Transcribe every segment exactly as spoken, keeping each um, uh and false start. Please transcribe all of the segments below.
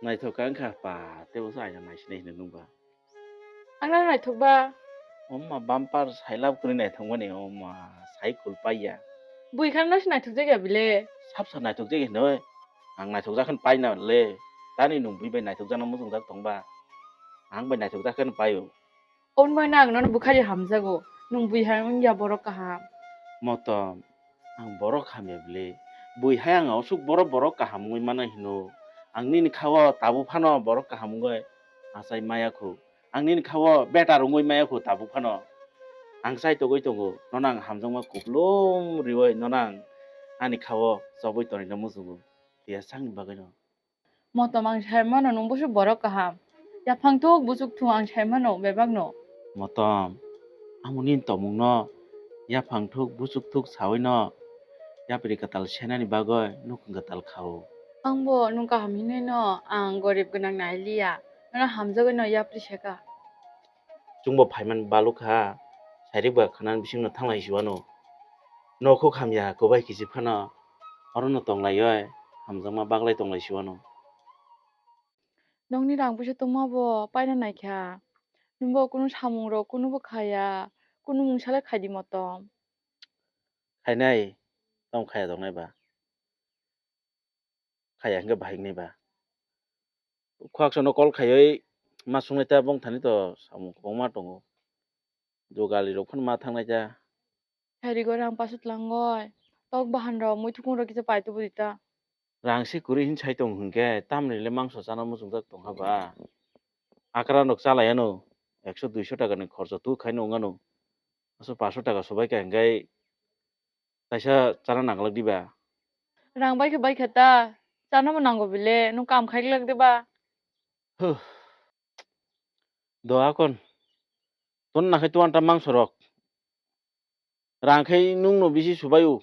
Naithok kha wngkha pa, teibo se aina naisinai hinwi nungba. Ang nang naithok ba? Oma bumper sailab kwrwi naithok mani, oma cycle paiya. Bui khan no se naithok jak ya bile? Sap sa naithok jak hinwi. Ang naithok jak khan paina le. Tani nung bui bai naithok jakno muchungjak tongba. Ang bai naithok jak khan paio. Oboni bagwi no ang nono bwkhari hamjago. Nwng bui hai wngya borok kaham. Motom, ang borok hamya bwle. Bui hai ang aswk borok borok kaham wngwi mano hino. Ang nini kha-o tabuk phano borok kaham wngwi achai maya khu. Ang nini kha-o better wngwi maya khu tabuk phano. Ang chai togwi tongo. Nono ang hamjakma kuplung riwi nono ang ani kha-o chobwi tonina muchungo. Tiyasakni bagwino. Motom, ang sai mano nwng busu borok kaham. Yaphang thuk buchuk thung ang sai mano bebakno. Motom, amo nini tongmungno yaphang thuk buchuk thuk sawi no yapri kwtal senani bagwi nukhung kwtal khao. Ang bo nwng kaham hinwi no ang gorib gwnang nai liya. Nono hamjagwi no yapri seka. Chwngbo phaiman balukha, sairik ba khwnani bisingno thanglai siwano. Nokhuk hamya kwbai kisi phano orono tonglaiwi hamjakma baglai tonglai siwano. Nokni rang puisa tongma bo paina naikha. Nwngbo kunu samung rok kunu bo khaya, kunu mungsa le khaidi motom. Khainai, tamo khaya tongnai ba. Khaya hwnkhe bahai wngnai ba. Khwak sono call khaiwi ma sungnai ta bong thani to samung kwbangma tongo. Jogali rok phano ma thangnai ta. Sarigo rang pasu tlangoi. Tok bahan rok muithukung rok kisa pai tubu dita. Rang se kwrwi hin sai tong hwnkhe tamni le mangso chana muchungjak tongkha ba. Akra rok chalai ano ekso duiso taka ni khorcha tu khaino wngano. Aso paso taka sobai kha hwnkhe kaisa chana nanglak diba? Rang bai khe bai khe ta, chana bo nango bile, nwng kam khai glak diba? Huh. Do akon. Ton nakhai tuan ta mangso rok. Rang khai nwng no bisi subai o.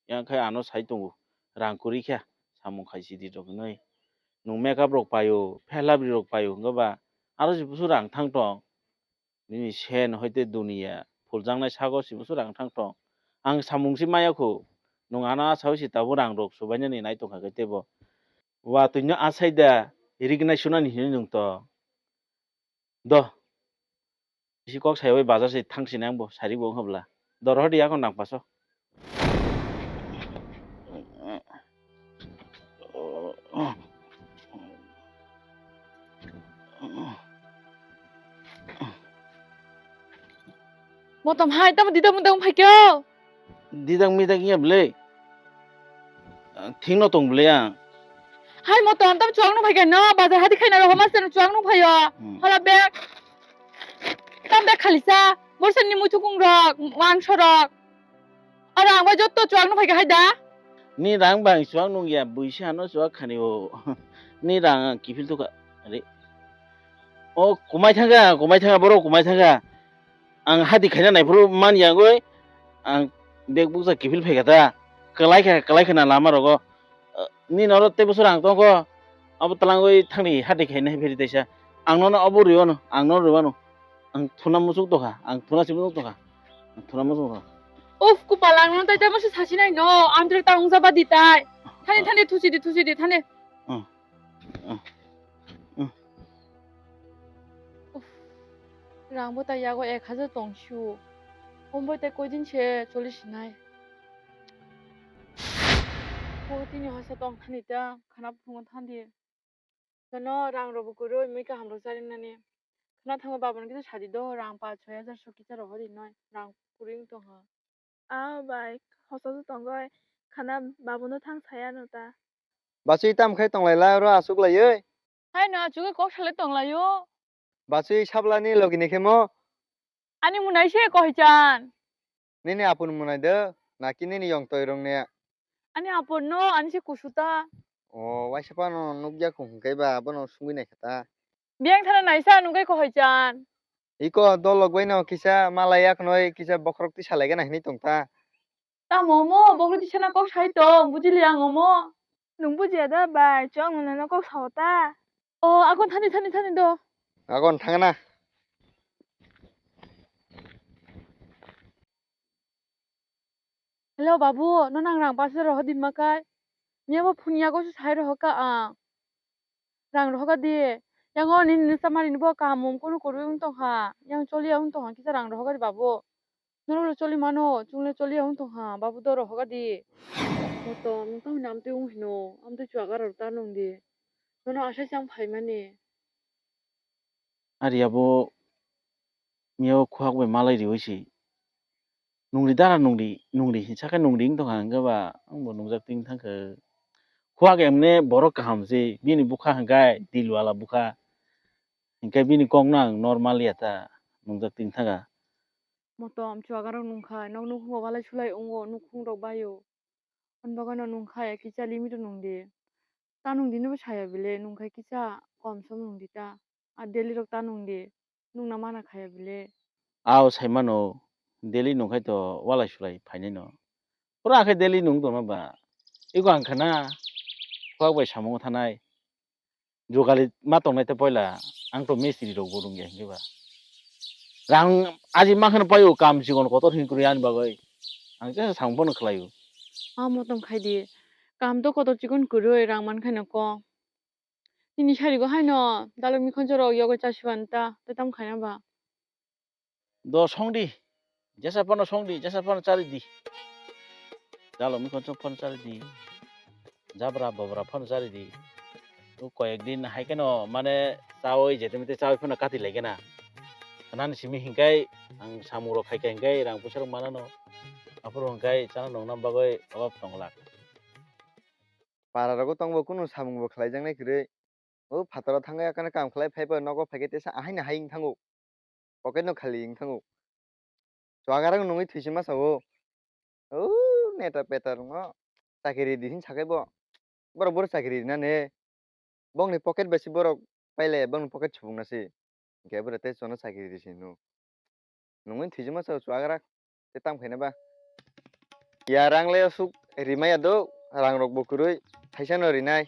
Yang khai ano sai tongo. Rang kwrwi kha. Samung khai sidi rok nai. Nwng makeup rok paio, phelabri rok paio, hwnkhe ba aro se busu rang thang tong. Nini sen hoite duniya phuljaknai sago se busu rang thang tong. Ang samung se maya kho. Nwng ano asao se tabuk rang rok subainani nai tongkha khe teibo. Watwi no asai da, rignai sunani hinwi nwng tong. Do. Bisi kok sai bai bazar se thang sini ang bo sari bo wngkha bwla. Doro hodi yakon nang paso. Motom hai tamo didang mudang phai kyo. Didang midang ya bwle. Thing no tong bwle ang. Hai motom tam chuang no phai kha no bazar hadi khaina ro homa sen chuang no phaio. Hmm. Hala bag. Tam bag khali sa. Borsa ni muitu kung rok, mangso rok. Aro ang bai jotto chuang no phai kha hai da. Ni rang bang chuang nung ya buisi ano chuak khani o. Ni rang ang kifil to kha. Are. O kumai thanga, kumai thanga borok kumai thanga. Ang hadi khaina naiphuru man yangwi ang bag bukcha kiphil phaikha ta. Kwlai kha, kwlai khna lama rogo. Nini oro tei bwswk rang tongkho. Abo twlangwi thangni hadi khaina phiri taisa. Ang nono abo rwino, ang nono rwmano. Ang thuna muchuk tongkha, ang thuna si muchuk tongkha. Ang thuna muchuk tongkha. Uff, kupal ang nono tai tamo se sasinai no. Amtre ta ungja badi tai. Thani, thani, thusi di, thusi di, thani. Uff, rang bo tai yago ek hajar tong sio. Omo bai tai koi din se choli sinai. Bo tini hosa tong thani ta khana phungo thandi. Jono rang rok bo kwrwi mui kaham rok charinani. Khna thango babano kisa sadi do rang pach choi hajar so kisa rohor rinoi rang kwrwi wng tongha. Ah, bai, hosa se tongoi. Khana babuno thang saya no ta. Bachwi tam khai tonglai la oro achuk laioi. Hai no achugwi kok salai tonglaio. Bachwi sablani logi ni khemo. Ani munai se Kohichan. Nini apun munai de, naki nini yong toi rong ne? Ani apun no, ani se kusu ta. O, waisa pano nukya kung hwnkhe ba, abono sungwi naikha ta. Biyang thana naisa nungkhe Kohichan. Iko dolok bai no kisa malai yakhnoi kisa bokhorok tisa laigana hinwi tong ta. Tamo omo bokhorok tisana kok sai tong, bujili ang omo. Nung bujiya da bai, chwng nono kok sao ta. O, agon thani, thani, thani do. Agon thangna. Hello babu, nono ang rang pash hajar rohor di makai. Miya bo phone yago se sai rohor ka ang. Rang rohoga di. Yango nini nwsa mari ni bo kaham mung kunu kwrwi wng tongkha. Yang choliya wng tongkha kisa rang rohoga di babu. Norok le choli mano, chwng le choliya wng tongkha, babu do rohoga di. Motom, nwng tamni amtwi wng hino, amtwi chuaga rok ta nung di. Nono asai chang phaimani. Ari abo miyo khuak bai malai riwi si. Nungri dara nungri, nungri hinsa khe nungri wng tongkha hwnkhe ba, ang bo nungjak twi thangkha. Khuak emne borok kaham se, bini bwkha hwnkhe dilwala bwkha. Hwnkhe bini kok no ang normal ya ta, nungjak twi thangkha. Motom chuaga rok nungkha, nok nukhungo walai sulai wngo, nukhung rok baio. Hwn bagwi no nungkha ya kisa limit o nungdi. Ta nungdi no bo saya bile, nungkha kisa kom som nungdi ta. A daily rok ta nungdi, nungna mana khaya bile. Ao sai mano, daily nungkhai to walai sulai phainai no. Pura khe daily nung tongma ba. Ego ang khana, khuak bai samung thanai. Jugali ma tongnai te poila, ang to mistri rok bo rwngya hwnkhe ba. Rang aji ma kheno paio, kam chikon kotor hwnwi kwrwi ani bagwi. Ang jesa samung phano khlaio. Amo tong khai di. Kam to kotor chikon kwrwi, rang man khaino kok. Nini sarigo haino dalokni khonchorok yogwi chasiban ta, tei tamo khaina ba? Do songdi, jesa phano songdi, jesa phano charidi. Dalokni khonchok phano charidi. Jabra bobra phano charidi. O koyek din hai kheno mane chawi jete mete chawi phano kati lai gana. Nani simi hinkai ang samung rok khai khai hinkai rang puisa rok manano. Aphuru hinkai chana nongna bagwi obab tonglak. Para rogo tongbo kunu samung bo khlaijaknai kwrwi. O phataro thangwi akano kam khlai phaibo nogo phaikhe tesa ahaino hai wng thango. Pocket no khali wng thango. Chuagarang nungwi thwisi masa o. O neta peta rwngno chakiri di hin sakhai bo. Borok bohrok chakiri rina ne. Bongni pocket bai se borok pailai bongni pocket subukna se. Hwnkhe bwrwi tei chono chakiri risi hino. Nungwi thwijima sao chuagrak tei tam khaina ba. Ya rang le aswk rimaya do, rang rok bo kwrwi thaisa no rinai.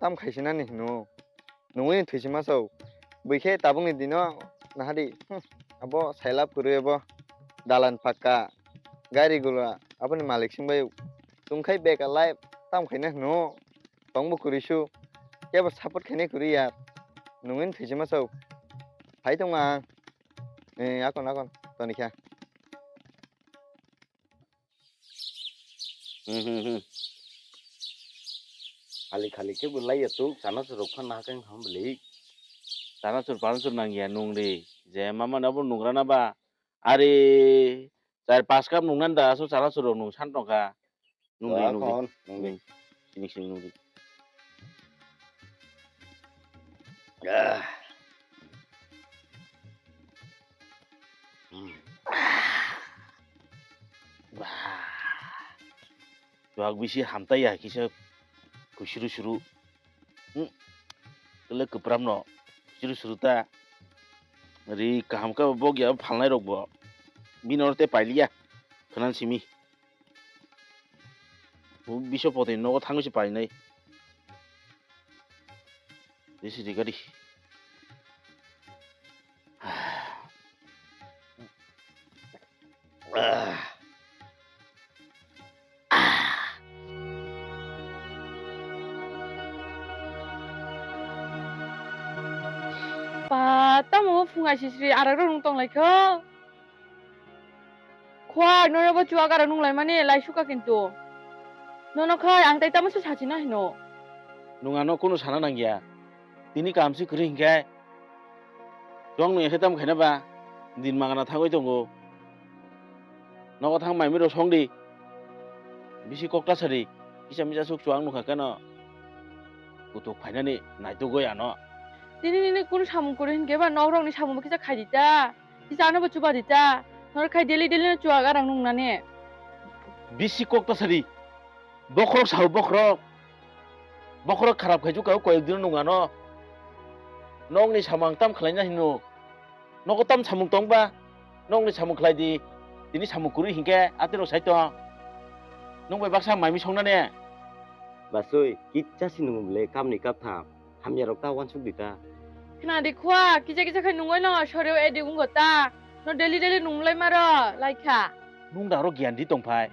Tam khaisinani hino. Nungwi thwijima sao. Bwikhe tabukni dino nahadi. Hmm, abo sailab kwrwi abo. Dalan pakka. Gari gula aboni malik singbai. Chwngkhai beka life tam khaina hino. Tongbo kwrwi su. Kebo support khainai kwrwi ya. Nungwi thwijima sao. Phai tongma ang. Eh, akon, akon. Toni kha. Hmm, hmm, hmm. Khali, khali khe bo lai ya tuk, chana chwrok phan na khe ham bwlwi. Chana chwr, pana chwr nang ya nung ri. Je mama na bo nung rana ba. Ari, char pas cup nung nan da, so chana chwrok nung san tong kha. Nung ri, nung ri. Nung ri. Sini, sini nung ri. Ah. Hmm. Bah. Chuak bisi hamtai ya kisa kusuru suru. Hmm. Kele kwpram no kusuru suru ta. Ri kaham khe bok ya phalnai rok bo. Bini oro tei pailiya. Khwnan simi. Bo biso poti nogo thangwi se painai. Desi de gari. Pa, tamo phungai sisri arak rok nung tong lai kho. Khwai, nono bo chuak aro nung lai mani lai suka kintu. Nono khai ang tai tamo se sachina hino. Nung ano kunu sana nangya. Tini kamsi kwrwi hinkhe. Chuak nung ekhe tamo khaina ba. Din mangana thangwi tongo. Nogo thang maimiro songdi. Bisi kokta sari. Kisa misa suk chuak nukha keno. Kutuk phainani naitugwi ano. Tini nini kunu samung kwrwi hinkhe ba nok rokni samung bo kisa khaidi ta. Kisa ano bo chuba di ta. Nor khai daily daily no chuak arang nung nani. Bisi kok ta sari. Bokhorok sao bokhorok. Bokhorok kharap khai jukha koyek dino nung ano. Nokni samung tam khlai na hino. Nogo tam samung tong ba. Nokni samung khlai di. Tini samung kwrwi hinkhe atiro sai tong. Nung bai baksa maimi song nani. Basui, kicha si nung bole kamni kaptham. Hamya rok ta wansuk di ta. Khna di khua, kisa kisa khai nungoi no, soreo edi ungo ta. No daily daily nunglai maro, lai kha. Nung da aro giyan di tong phai.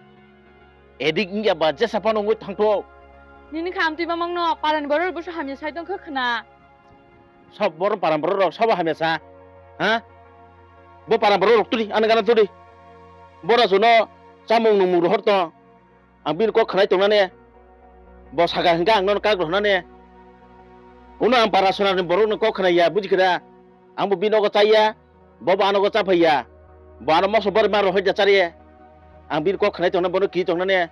Edik wngya ba jesa phano wngwi thangtho. Nini kha amtwi mamangno parani borok rok bwswk hamya sai tongkha khwna. Sob boro parani borok rok sobo hamya sa. Ha? Bo parani borok rok tuli ani gana tuli. Bora jono chamung nungmung rohor tong. Ang bini kok khwnai tongnani. Bo saka hwnkhe ang nono kak rohornani. Uno ang para sonarni borokni kok khwnai ya bujikha da. Ang bo bini nogo chaya. Bo bo ano go cha phai ya. Bo ano mokso bari ma rohoi da chari. Ang bini kok khwnai tongna bono ki tongnani.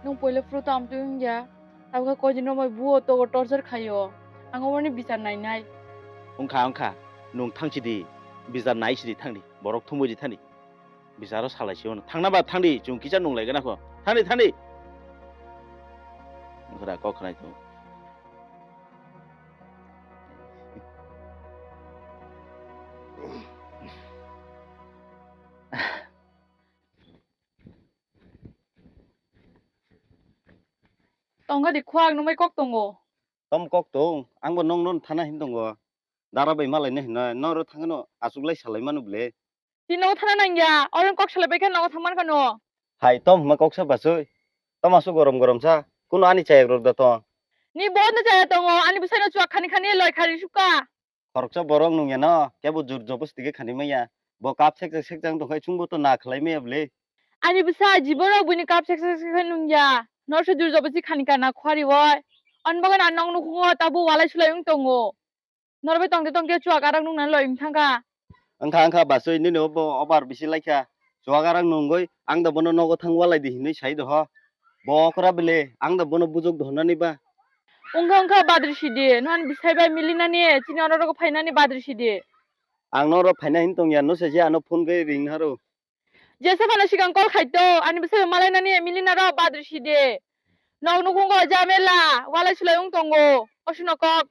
Nwng poila phuru to amtwi wngya. Tabukha koidin romoi buo togo torture khaio. Ang oborni bichar nainai. Wngkha wngkha. Nwng thangsi di. Bichar nai sidi thangdi. Borok thumui di thani. Bicharo salai si ono. Thangna ba thangdi. Chwng kisa nung lai gana kho. Thangdi thangdi. Wngkha da kok khwnai tong. Tongkha di khwak nwngbai kok tongo. Tom kok tong, angbo nong non thana hin tongo. Dara bai malai na hinna, noro thangno aswk lai salai manu ble. Tini nogo thana nangya, oro kok salai bai khe nogo thang mankha no. Hai tom hma kok sa basui. Tom aswk gorom gorom sa, kuno ani chayak rok da tong. Ni bo no chaya tongo, ani bwsai no chuak khani khani loi khari sukha. Khoroksa borok nungya no, kebo jur jobosti khe khani maya. Bo kap sekjak sekjak tongkhai chwngbo to na khlai maya bwle. Ani bwsa jiborok buini kap sekjak sekjak nungya. Norse jur jobosti khani kana khwari oi. Ani bagwi na nong nukhungo tabuk walai sulai wng tongo. Norbai tongte tongte chuak arak nungna loi wng thangkha. Wngkha wngkha basui nini obo obar bisi laikha. Chuagarang nungwi ang da bono nogo thang walai di hinwi sai doho. Bo okra bele ang da bono bujok dohornani ba. Wngkha wngkha badri sidi, nohan bisai bai milinani, chini ororogo phainani badri sidi. Ang noro phaina hin tongya, no se je ano phone khe ring haro. Jesa phano sikang call khaito, ani bisai bai malainani milinaro badri sidi. Nok nukhungo jamela, walai sulai wng tongo, osuno kok.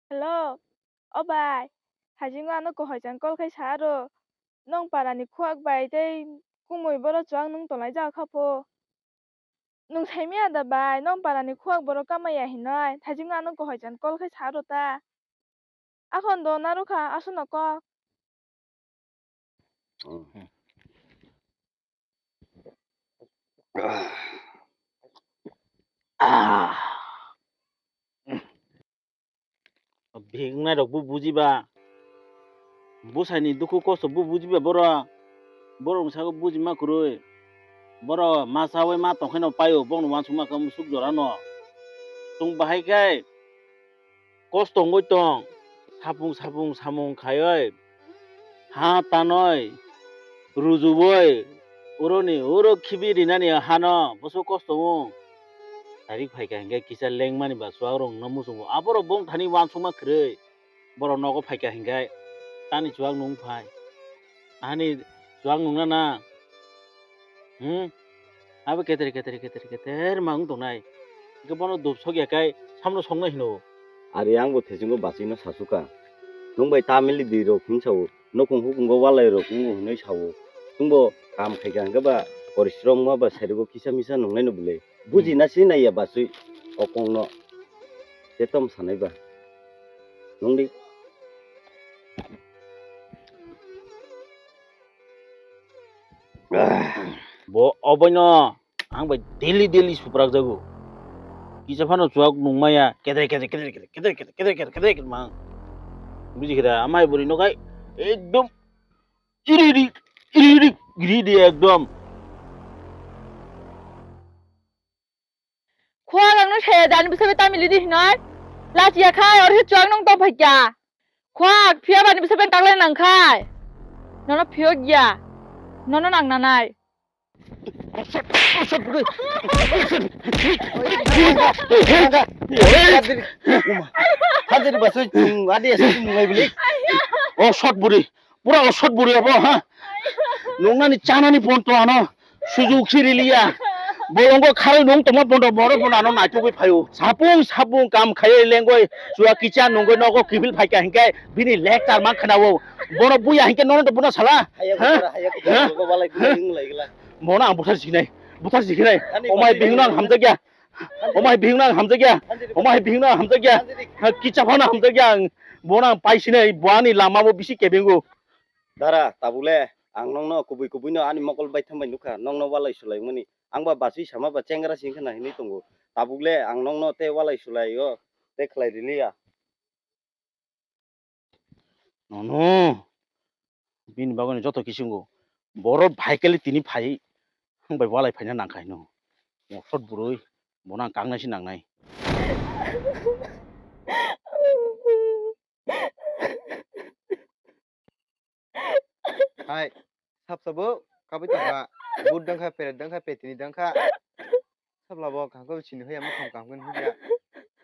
Hello, o bai, hajingo ano kohoi chan call khai sa aro, nong parani khuak bai tei kumui boro chuak nung tonglai jao kha pho. Nung saimaya da bai, nong parani khuak boro kamaya hinoi, hajingo ano kohoi chan call khai sa aro ta. Akhon do narukha, aswkno kok. Bihik wngnai rok bo bujiba, bwsai ni dukhu kosto bo bujiba borok, borok ni saka bujima kwrwi, borok ma chawi ma tongkhai no paio, borok ni uansukma khe musuk jora no, chwng bahai khe. Kosto wngwi tong, sapung sapung samung khaiwi, ha tanwi, rujuwi, oroni oro khibi rinani hano bwswk kosto wng. Tarik phaikha hinkhe kisa lengmani ba chuak rokno muchungo, aborok bongthani uansukma kwrwi, borok nogo phaikha hinkhe tani chuak nung phai, ani chuak nungna na. Hmm? Abo keter keter keter keter ma wng tongnai. Hingke bono dop sok ya kai samno soknai hino. Ari ang bo thesingo bachino sasuka. Nwng bai tamili di rok hin sao. Nokong hukungo walai rok wngo hinoi sao. Nwng bo kam khaika hingke ba porishrom ma ba sarigo kisa misa nungnai no bwle. Buji na si nai ya basui okong no. Te tom sanai ba. Nungdi. Bo oboino ang bai daily daily suprak jago. Kisa phano chuak nung maya kedre kedre mang. Buji khe da amai buri no kai ekdom iri iri iri iri giri di ekdom. Khwak ang no saya dani bwsai bai tamili di hinoi. Lachiya khai oro se chuak nung tong phaikya. Khwak phiya bani bwsai bai taklai nang khai. Nono phiyok ya. Nono nang nanai. Hajiri basoi ching adi asa ching ngai bili. O shot buri. Pura osot buri abo, ha? Nungnani chanani phone to ano. Sujuk siriliya. Bolongo kharoi nung tongma bondo boro bono ano naitugwi phaio. Sapung sapung kam khaioi lengoi. Chua kicha nungoi nogo kiphil phaikha hinkhe bini lecture man khnao. Bono buya hinkhe nono to bono sala. Ha? Ha? Bono ang buthar siknai. Buthar siknai. Omai bihingno ang hamjakya. Omai bihingno ang hamjakya. Omai bihingno ang hamjakya. Ha, kicha phano hamjakya ang. Bono ang paisinai. Boani lama bo bisi kebengo. Dara, tabule, Ang nokno kubui kubui no ani mokol baitham bai nukha, nokno walai sulai mani. Ang ba bachwi sama ba chengra sing khna hinwi tongo. Tabuk le ang nokno tei walai sulai o tei khlai riliya. Nono. Bini bagwi joto kisingo. Borok bhai kali tini phai. Ang bai walai phaina nangkha hino. Mosot bwrwi. Bono ang kangnai si nangnai. Hai, sap sabo, kabui tongkha. But dangkha, peret dangkha, petini dangkha. Sap labo, kaham khe chini hoya, mukhang kaham khe nukya.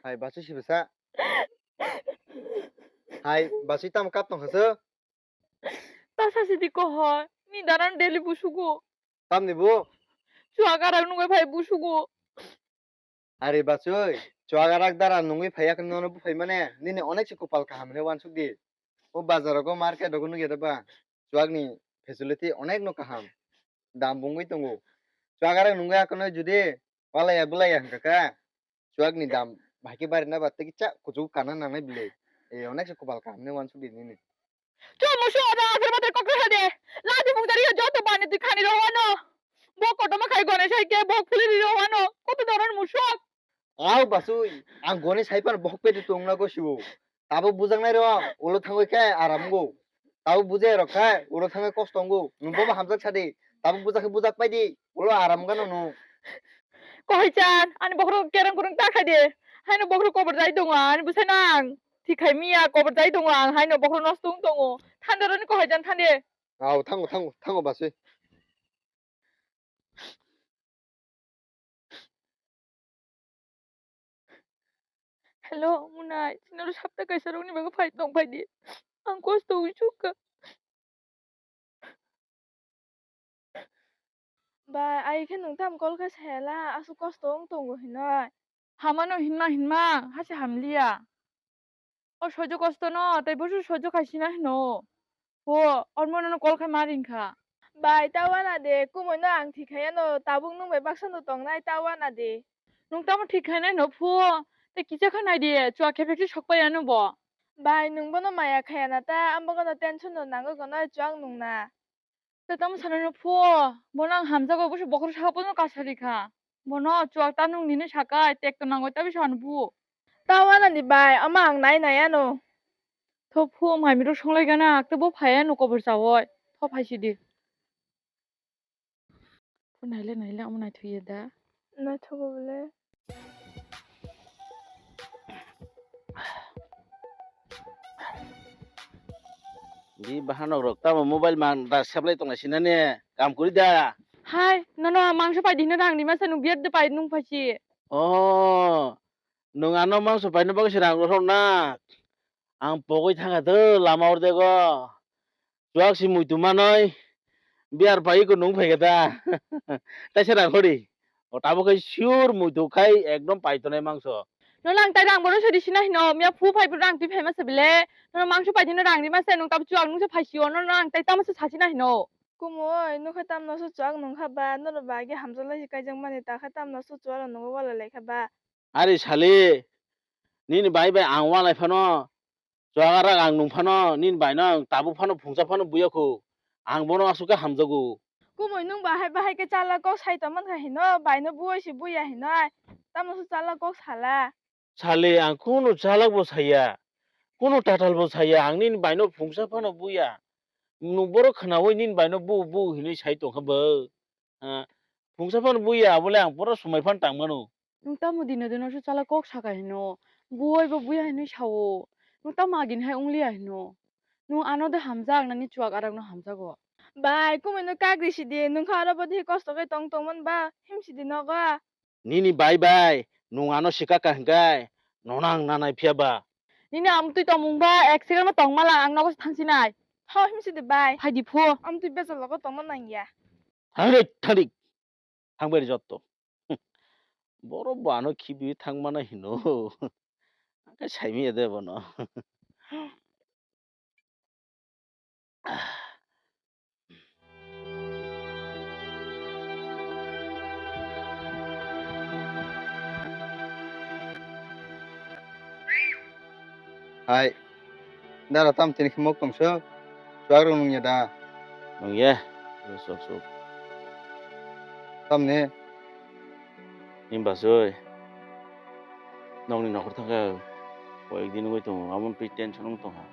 Hai, basu sibisa. Hai, basu tamo kap tongkha so? Ta sasi di ko hoi, ni daran daily busugo. Tamni bu? Chuak arak nungwi phai busugo. Ari bachoi, chuak arak dara nungwi phaiya khe nono buphai mane, nini onek se kopal kaham hinwi wansuk di. O bazar rogo market rogo nukya da ba, chuak ni facility onek no kaham, dam bo wngwi tongo. Chuak arak nungwi akheno judi walaya bwlaya hwnkha kha, chuak ni dam bahai khe barina ba tei kisa kuchugo kana nangnai bwlwi. E onek se kopal kaham hinwi wansuk di nini. Chwng musu oda ajar batar kokre hade. Ladi mungdari yo joto bani twi khani ro wano. Bo kotorma khai gone sai ke bo phuli ri ro wano. Koto doron musuk. Au basui, ang gone sai pan bohok pedi tong na go siwo. Tabo bujang nai ro, ulo thangoi khe aram go. Tabo bujai rok khe, ulo thangoi kosto ngo. Nung bobo hamjak sadi. Tabo bujak khe bujak pai di. Ulo aram gano nung. Kohai chan, ani bokhro kerang kurung ta khai de. Haino bokhro kobor jai dongo, ani bwsai nang. Thik khai miya, kobor jai tongo ang, haino bokhorok nosto wng tongo. Thande roni kohai jan thande. Au, thango, thango, thango, basui. Hello, Munai, chini oro sapta kaisa rokni bagwi phai tong phai di. Ang kosto wi chukha. Bai, ai khe nwng tamo call kha saya la, aswk kosto wng tongo hinwi. Hamano hinma hinma, hase hamliya. O sojo kosto no, tei boso sojo khai sina hino. Ho, ormo nono call khai ma ring kha. Bai, ta wana de, kumui no ang thik khai ano, tabuk nwng bai baksa no tongnai, ta wana de. Nwng tamo thik khai nai no phu, tei kisa kha nai di, chua khe phek sok pai ano bo. Bai, nwng bono maya khaya na ta, ambo gano tension no nango gano chuak nwng na. Tei tamo sanai no phu, bono ang hamjago, boso bokhorok saka bono kasari kha. Bono chuak ta nwng nini sakai, tek to nangoi ta bisa ano bu. Ta wana ni bai, ama ang nai nai ano. Tho phu, mai miro songlai gana, akte bo phai ano kobor chawoi. Tho phai sidi. Phu naile naile omo naithokya da. Naithogo bole. Di bahanok rok tamo mobile man da seplai tongna sinane kam kuri da. Hai, nono mangso pai dino rang rima sa nung biar de pai nung phaisi. Oh, nung ano mangso paino bagwi se rang rohor na. Ang pogwi thangkha do lama orde go. Chuak si muitu manoi, biar pai ko nung phai khe ta. Taisa rang hori. O tabo khai sure muitu khai ekdom pai tonai mangso. No lang tai rang bono sodi sina hino, miya phu phai rang twi phai masa bile. No mangso pai dino rang ri masa nung tabo chuak nung se phai sio, no lang tai tamo se sasi na hino. Kumui, no khai tamno se chuak nung kha ba, no ro ba ge hamjak lai kaijak mani ta khai tamno se chuak nung wala lai kha ba. Ari sali, nini bai bai ang walai phano, chuak arak ang nung phano, nini bai no ang tabuk phano phungsa phano buya khu, ang bono aswk khe hamjago. Kumui nwng bahai bahai khe chala kok sai tongman kha hino, bai no buai se buya hino, tamno se chala kok sala. Sali ang kunu chalak bo saya, kunu tatal bo saya, ang nini bai no phungsa phano buya. Nwng borok khnaui nini bai no bu bu hinui sai tong kha bo. Ah, phungsa phano buya, abole ang pura swmai phano tang mano. Nwng tamo dino dino se chala kok saka hino, buai bo buya hinui sao. Nwng tamo agini hai wngliya hino. Nwng ano de hamjak, nani chuak arak no hamjago. Bai, kumui no kagri sidi, nwng kha aro bo de kosto khe tong tongman ba, him sidi nogo. Nini bai bai, nwng ano sikaka hinkai, nono ang nanai phiya ba. Nini amtwi tongmung ba, ek second no tong mala, ang nogo thangsinai. Tho, him sidi bai. Phaidi phu. Amtwi bejal logo tongma nangya. Thangdi, thangdi. Thangbai ri jotto. Borok bo ano khibiui thangmano hino. Angkhe saimanya de bono. Hai. Dara tam tini khimok tongso. Chuak rok nungya da. Nung ye, sok sok. Tamni? Ni basoi. Nongni nokhor thangkha, koyek din wngwi tongo, amon twi tension wng tongkha.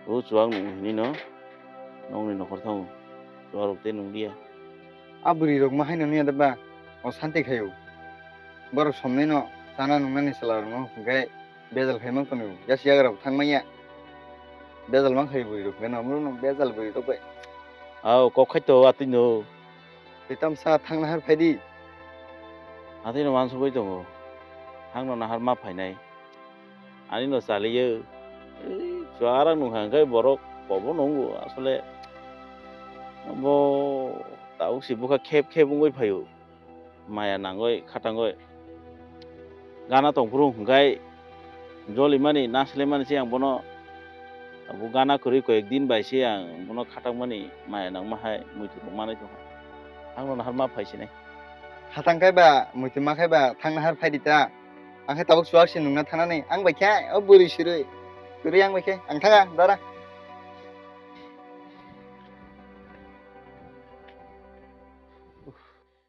O chuwak nung hini no, nongni nokhor thango, chuwak rok tei nung liya. A bwrwi rok ma haino niya da ba, o santi khayo. Borok somni no chana nungnani chwla rok no hwnkhe bejal khai mang tongo, yasi yagra bo thang manya. Bejal mang khai bwrwi rok hwnkhe no, bwrwi rok bejal bwrwi rok bai. Ao kok khai to atwi no. Tei tamsa thang nahar phai di. Atwi no wansugwi tongo. Thang no nahar ma phainai. Ani no chaliyo. Ei, chuwak arang nungkha hwnkhe borok kobo nungo asole. Bo tabuk si bwkha khep khep wngwi phaio. Maya nangwi khatangwi. Gana tongphuru hwnkhe jolimani naslemani se ang bono abo gana kwrwi koyek din bai se ang bono khatangmani maya nangma hai muitu rok manwi tongkha. Thang no nahar ma phai sinai. Khatang khai ba muitu ma khai ba thang nahar phai di ta. Ang khe tabuk chuwak se nungna thanani, ang bai khe o bwrwi sirwi. Kwrwi ang bai khe, ang thanga, dara.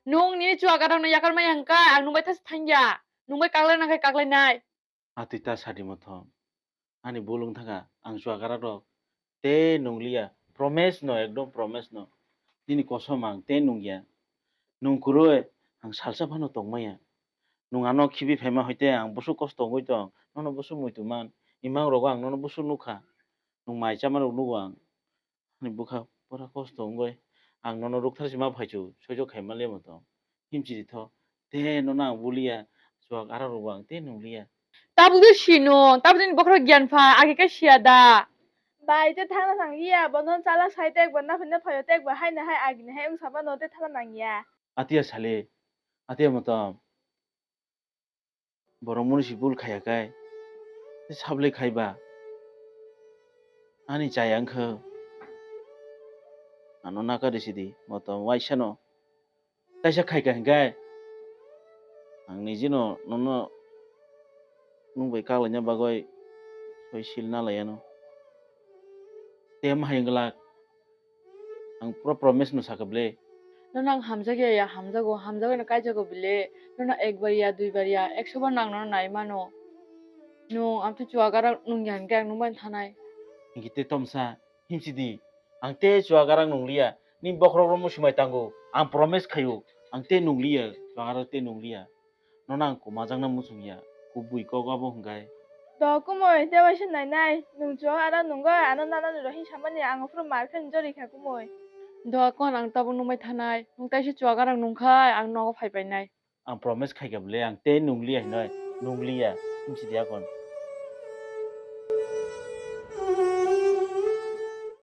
Nung nini chuwak arang no yakar maya hwnkhe, ang nung bai thas thangya. Nung bai kaklai nang khai kaklai nai. Atwi ta sadi mothom. Ani bul wng thangkha, ang chuwak arang rok tei nung liya. Promise no, ekdom promise no. Nini kosom ang tei nung ya. Nung kwrwi ang salsa phano tong maya. Nung ano khibi phaima hoite ang busuk kosto wngwi tong, nono busuk muitu man, imang rogo ang nono busuk nukha, nung mai chama rok nugo ang, ani bwkha pura kosto wngwi ang nono rukthar sima phaichu, soijo khaima le moto, himchi di tho, te nono ang buliya, chuwak arang rogo ang te nung liya. Tabuk de sino, tabuk nini bokhorok giyan pha, age khe siya da. Bai, te thangna thang iya, bono chala sai tek ba, naphina phaio tek ba, haina hai, agini hai wngsa ba no te thangna nang ya. Atiya sale, atiya motom. Borok muni si bul khaya kai, te sablai khai ba. Ani chaya wngkha. Ano naka risi di, motom waisa no. Kaisa khai ka hingkai. Ang niji no nono nung bai kak laina bagwi soi sil na lai ano. Te ma hai wng glak. Ang pura promise no sakha ble. Nono ang hamjak ya, ya hamjago, hamjagwi no kaijago bile. Nono ekbar ya, duibar ya, ekso bar no ang nono nai mano. Nung amtwi chuwak arang nung ya hingke ang nung bai thanai. Hingke te tomsa, himsi di. Ang te chuwak arang nung liya. Ni bokhorok rok muchung bai tango. Ang promise khayo. Ang te nung liya. Chuwak arang te nung liya. Nono ang kwmajakna muchung ya, kubui kok abo hwnkhe. Do kumui, tei waisa nainai, nwng chuwak arang nungwi ano nanani rohing samani ang aphuru mar khe njori kha kumui. Do akon ang tabuk nungbai thanai, nwng taisa chuwak arang nungkhai ang nogo phai painai. Ang promise khaikha bwle, ang tei nungliya hinoi, nungliya, himsi di akon.